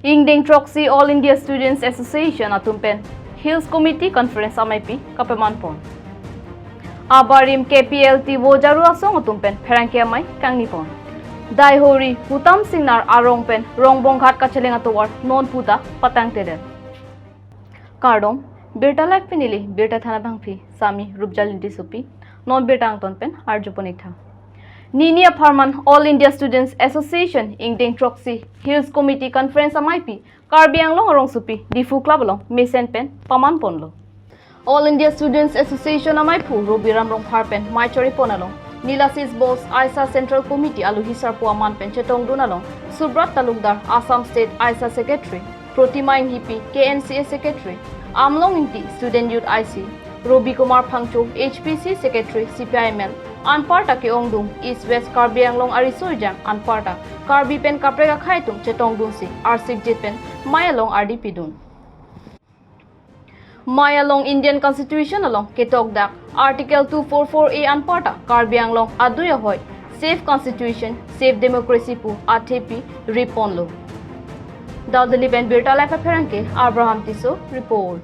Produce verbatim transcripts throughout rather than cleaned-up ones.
Ingdeng throksi All India Students Association atum pen Hills Committee Conference amaipi kapeman pon. Abarim K P L T Vojaru Asong atum pen pherangke amei kangni pon. Daihori Hutam Singnar arong pen Rongbong Ghat kacheleng atovar non puta patangtedet. Kardom, birta live pen neli birta than abangpi Sami Rupjali Tissopi, non birta angton pen arjupon-ik tha. Nini apharman All India Students Association ingdeng throksi Hills Committee Conference amaipi Karbi Anglong arongsopi Diphu Club along mesen pen paman ponlo. All India Students Association amaiphu Robiram Rongphar pen mei chori pon along, Nilasis Bose AISA Central Committee aluhi sarpo aman pen chetongdun along, Subrat Talukdar Assam State AISA Secretary, Protima Inghipi K N C A Secretary, Amlong Ingti Student Youth I C, Robi Kumar Phangcho H P C Secretary C P I M L, anparta ke-ongdung East West Karbi Anglong ariso ejang anparta Karbi pen kaprek akhei atum chetongdunsi arsikjit pen mei along ardi pidun. Mei along Indian Constitution along ketokdak Article two four four A anparta Karbi Anglong adui ahoi safe constitution, safe democracy pu athepi riponlo. Dal Delhi pen birta live apherangke Abraham Tisso report.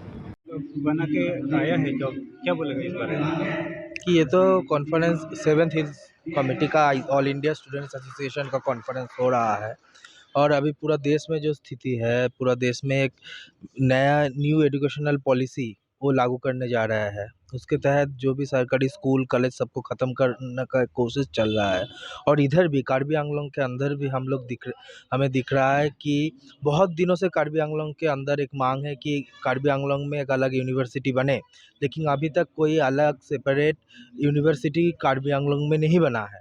बना के आया है जॉब, क्या बोलेगा इस बारे में? कि ये तो कॉन्फ्रेंस सेवेंथ हिल्स कमेटी का, ऑल इंडिया स्टूडेंट्स एसोसिएशन का कॉन्फ्रेंस हो रहा है और अभी पूरा देश में जो स्थिति है, पूरा देश में एक नया न्यू एजुकेशनल पॉलिसी वो लागू करने जा रहा है। उसके तहत जो भी सरकारी स्कूल, कॉलेज, सबको ख़त्म करने का कोशिश चल रहा है। और इधर भी, कार्बी आंगलोंग के अंदर भी हम लोग दिख, हमें दिख रहा है कि बहुत दिनों से कार्बी आंगलोंग के अंदर एक मांग है कि कार्बी आंगलोंग में एक अलग यूनिवर्सिटी बने, लेकिन अभी तक कोई अलग सेपरेट यूनिवर्सिटी कार्बी आंगलोंग में नहीं बना है।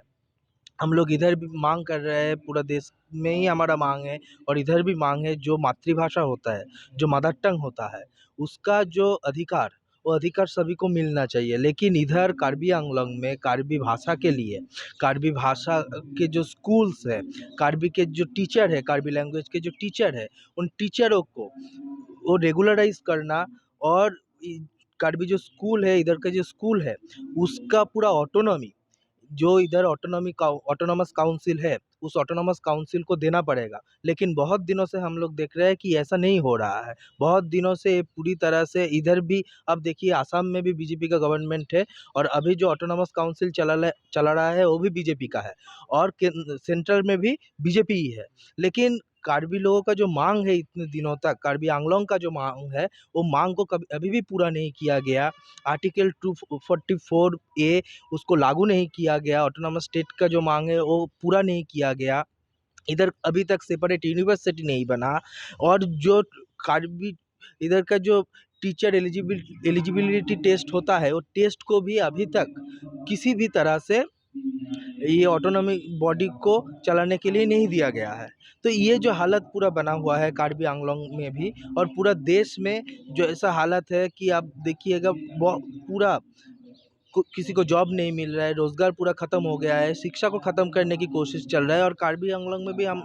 हम लोग इधर भी मांग कर रहे हैं, पूरा देश में ही हमारा मांग है और इधर भी मांग है, जो मातृभाषा होता है, जो मदर टंग होता है, उसका जो अधिकार, वो अधिकार सभी को मिलना चाहिए। लेकिन इधर कार्बी आंगलोंग में कार्बी भाषा के लिए, कार्बी भाषा के जो स्कूल्स है, कार्बी के जो टीचर है, कार्बी लैंग्वेज के जो टीचर है, उन टीचरों को वो रेगुलराइज करना और इ-, कार्बी जो स्कूल है, इधर का जो स्कूल है, उसका पूरा ऑटोनॉमी, जो इधर ऑटोनॉमी काउ-, ऑटोनॉमस काउंसिल है, उस ऑटोनॉमस काउंसिल को देना पड़ेगा। लेकिन बहुत दिनों से हम लोग देख रहे हैं कि ऐसा नहीं हो रहा है। बहुत दिनों से ये पूरी तरह से इधर भी, अब देखिए, आसाम में भी बीजेपी का गवर्नमेंट है और अभी जो ऑटोनॉमस काउंसिल चला ले-, चला रहा है, वो भी बीजेपी का है और के-, सेंट्रल में भी बीजेपी ही है। लेकिन कार्बी लोगों का जो मांग है इतने दिनों तक, कार्बी आंगलोंग का जो मांग है, वो मांग को कभी, अभी भी पूरा नहीं किया गया। आर्टिकल टू फोर्टी फोर ए, उसको लागू नहीं किया गया। ऑटोनॉमस स्टेट का जो मांग है, वो पूरा नहीं किया गया। इधर अभी तक सेपरेट यूनिवर्सिटी नहीं बना और जो कार्बी, इधर का जो टीचर एलिजिबिल-, एलिजिबिलिटी टेस्ट होता है, वो टेस्ट को भी अभी तक किसी भी तरह से ये ऑटोनॉमी बॉडी को चलाने के लिए नहीं दिया गया है। तो ये जो हालत पूरा बना हुआ है कार्बी आंगलोंग में भी और पूरा देश में जो ऐसा हालत है कि आप देखिएगा, बहु-, पूरा को-, किसी को जॉब नहीं मिल रहा है, रोजगार पूरा खत्म हो गया है, शिक्षा को खत्म करने की कोशिश चल रहा है। और कार्बी आंगलोंग में भी हम,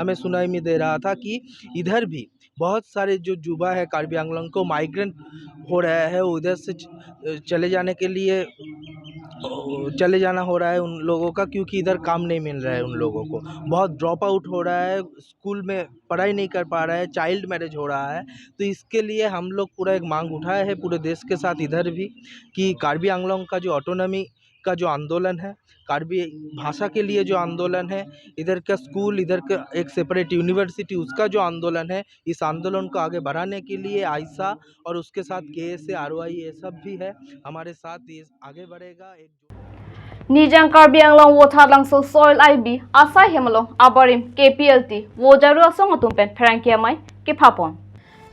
हमें सुनाई में दे रहा था कि इधर भी बहुत सारे जो युवा है कार्बी आंगलोंग को माइग्रेंट हो रहा है, उधर से च-, चले जाने के लिए, चले जाना हो रहा है उन लोगों का, क्योंकि इधर काम नहीं मिल रहा है उन लोगों को। बहुत ड्रॉप आउट हो रहा है, स्कूल में पढ़ाई नहीं कर पा रहा है, चाइल्ड मैरिज हो रहा है। तो इसके लिए हम लोग पूरा एक मांग उठाए हैं पूरे देश के साथ इधर भी, कि कार्बी आंगलोंग का जो ऑटोनॉमी का जो आंदोलन है, कार्बी भाषा के लिए जो आंदोलन है, इधर का स्कूल, इधर का एक सेपरेट यूनिवर्सिटी, उसका जो आंदोलन है, इस आंदोलन को आगे बढ़ाने के लिए आइसा और उसके साथ केएसए, आरवाई, ये सब भी है, हमारे साथ ये आगे बढ़ेगा। एक Nijang Karbi Anglong Vothatlangso Soil I B asai hem along abarim K P L T Vojaru Asong atum pen pherangke amei kepha pon.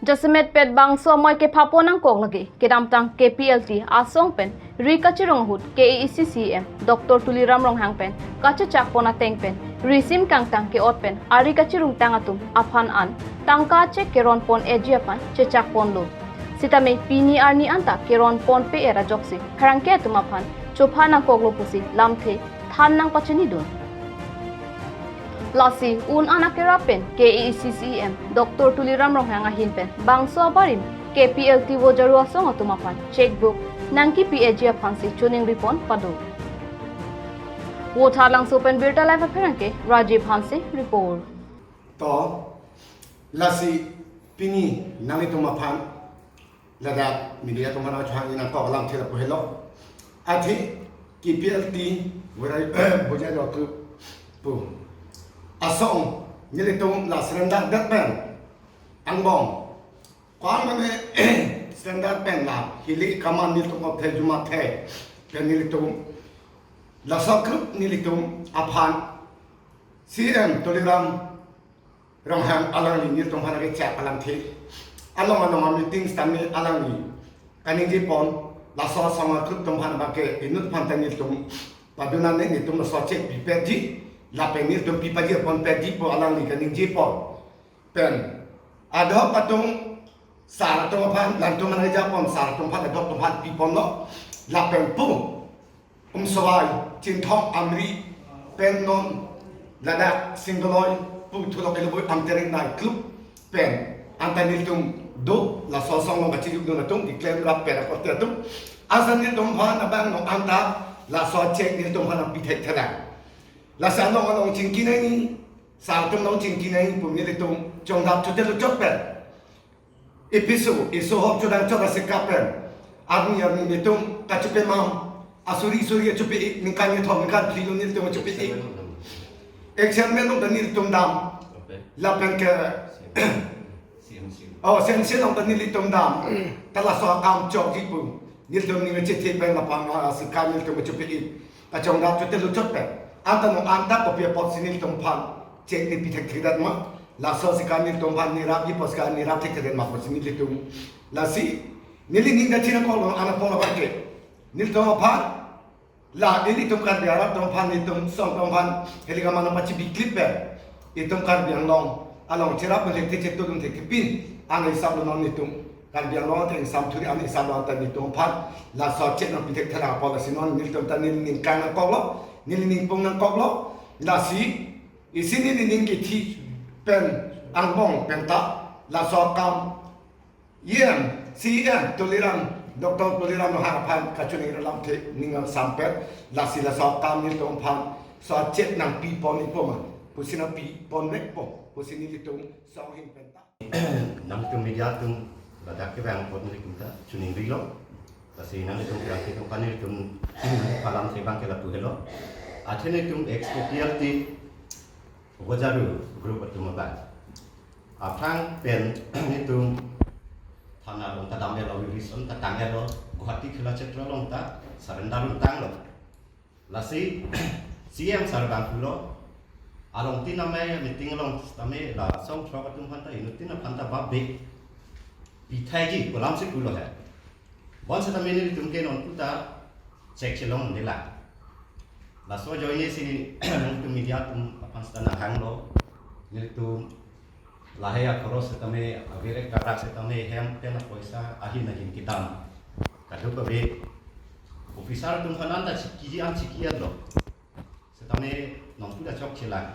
Jasemet pet bangso amei kepha pon nangkok lake kedamtang K P L T asong pen ri kachirung ahut K A A C C E M Doctor Tuliram Ronghang pen kachechak pon ateng pen risim kangtang ke-ot pen ari kachirungtang atum aphan an tangka chek keron pon eji aphan chechak ponlo. Sitame pini arni anta keron ponpe er ajoksi pherangke atum aphan chopha nangkoklo pusi lamthe than nangpachinidun. Lasi un-an akerap pen K A A C C E M Doctor Tuliram Ronghang ahin pen bangso abarim K P L T Vojaru Asong atum aphan checkbook nangkipi eji aphansi choningri pon pado. Vothatlangso pen Birta Live apherangke Rajiv Hanse report. To, lasi pini nanglitum aphan ladak media atum aphan chehangji nangkok alamthe lapu helo. Athe K P L T Bojai, Bojai Road pu asong nelitum la surrender det pen angbong. Ko-an mane surrender pen la hili kaman nelitum othe jumathe pen nelitum laso group nelitum aphan C M Tuliram Ronghang alangli nelitum aphan kechak alamthe along along a-meeting sitame alangli kaningje pon, laso asong a-group atum aphan abangke inut aphan ta nelitum padun an-e, nelitum laso cheque pipetji lapen nelitum pipaji pon petji pu alangli kaningje pon. Pen adhok atum sar atum aphan, lantum aphan eja pon, sar atum aphan, adhok atum aphan piponlo. Lapen pu Umsawai, Chinthong, Amri pen non ladak Singloi pu Thulok Ilubui Amterek Night Club pen anta nelitum do laso asong along kachijukdun atum keklem rap pen akorte atum, asa nelitum aphan abang non anta laso cheque nelitum aphan pithekthelang. Lasi along along chingki nangji, sar atum along chingki nangji pu nelitum chongdap chotelo chot pen, episo eso hop chodang chot asi kapen arni arni nelitum kachepe mam, asuri suri kachepe-ik, ningkan kethom ningkan phli lo nelitum kachepe-ik. Action men along ta nelitum dam. Lapen ke C M C. Oh, C M C along ta nelitum dam. Ta laso akam chokji pu nelitum ning kachethe pen lapen, ah, asi ka nelitum kachepe-ik. Kachongdap chotelo chot pen, anta non anta kopi apotsi nelitum aphan cheque ne pithekthedet ma, laso asi ka nelitum aphan ne rapji apotsi ka ne rap thekthedet ma apotsi nelitum. Lasi neli ning kachinangkoklo, ana pon abangke nelitum aphan, la nelitum Karbi arat atum aphan, nelitum asong atum aphan hili kaman pachibi clip pen, itum Karbi Anglong along cherap pen thekthe, chetudun thekthe pin, ana isap lo non nelitum Karbi Anglong ateng sam thuri ana isap lo anta nelitum aphan laso cheque nangpithekthe apot lasi non nelitum ta neli ning kangnangkoklo, neli ning pungnangkoklo. Lasi isi neli ning kithi pen angbong pen ta laso akam E M, C M Tuliram, Doctor Tuliram Ronghang aphan kachiningri alamthe ning angsam pen, lasi laso akam nelitum aphan laso cheque nangpipon-ikpo ma, pusi nangpiponvekpo pusi nelitum asong ahin pen ta. Nangtum media atum ladak kevang apot nelitum ta chiningrilo. Lasi nangtum kerang atum aphan nelitum alamthe abangke lapu helo. Athe nelitum ex K P L T Bojai Road group atum abang aphrang pen nelitum thana along ta dam-etlo, release along ta tang-etlo, Guwahati Khela Chetra along ta surrender along tanglo. Lasi C M sar abang pulo, along tin amei meeting along sitame la asong throk atum aphan ta inut tin aphan ta bab be pithaiji pu alamsi pulo he. Bonsitame nelitum ke non pu ta cheque chelong nela. Laso ajoine si nelitum media atum aphan sita nanghanglo. Nelitum lahei akhoros sitame, aberek karak sitame, hem pen apoisa ahin ahin kedam kadokave officer atum aphan anta chikiji an chiki-etlo. Sitame non pu ta chokchelang.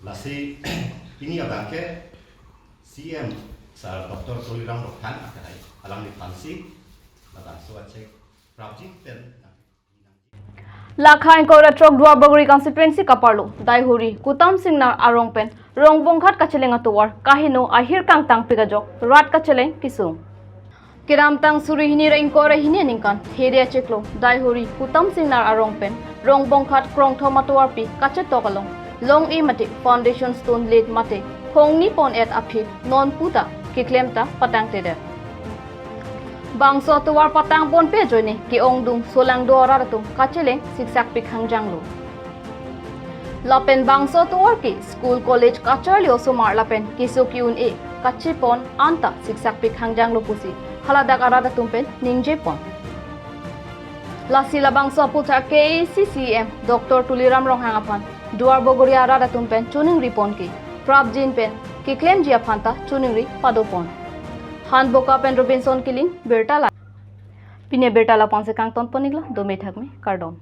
Lasi pini abangke C M sar Doctor Tuliram Ronghang akehai alangliphansi labangso acheque prapjin pen. Lakha ingkoi ra throk Duarbagori constituency kaparlo Daihori Kutam Singnar arong pen Rongbonghat kacheleng atovar kaheno ahir kangtangpik ajok rat kacheleng kesung. Kedamtang suri hini ra ingkoi ra hini aningkan Hede achiklo Daihori Kutam Singnar arong pen Rongbonghat krongthom atovarpi kachetok along long-e mate foundation stone late mate phongni pon-et aphi non pu ta keklem ta patangtedet. Bangso atovar patang ponpe ajoine ke-ongdung solangdo arat atum kacheleng siksakpik hangjanglo. Lapen bangso atovar ke school college kacharli osomar lapen keso ke-un-e kachepon anta siksakpik hangjanglo pusi haladak arat atum pen ningjepon. Lasi labangso aputhak K A A C C M Doctor Tuliram Ronghang aphan Duarbagori arat atum pen chiningripon ke prapjin pen keklemji aphan ta chiningri padopon. Hanboka pen Robinson Killing, Birta Live. Pini Birta Live aphansi kangtonpon-iklo, dome thakme, kardom.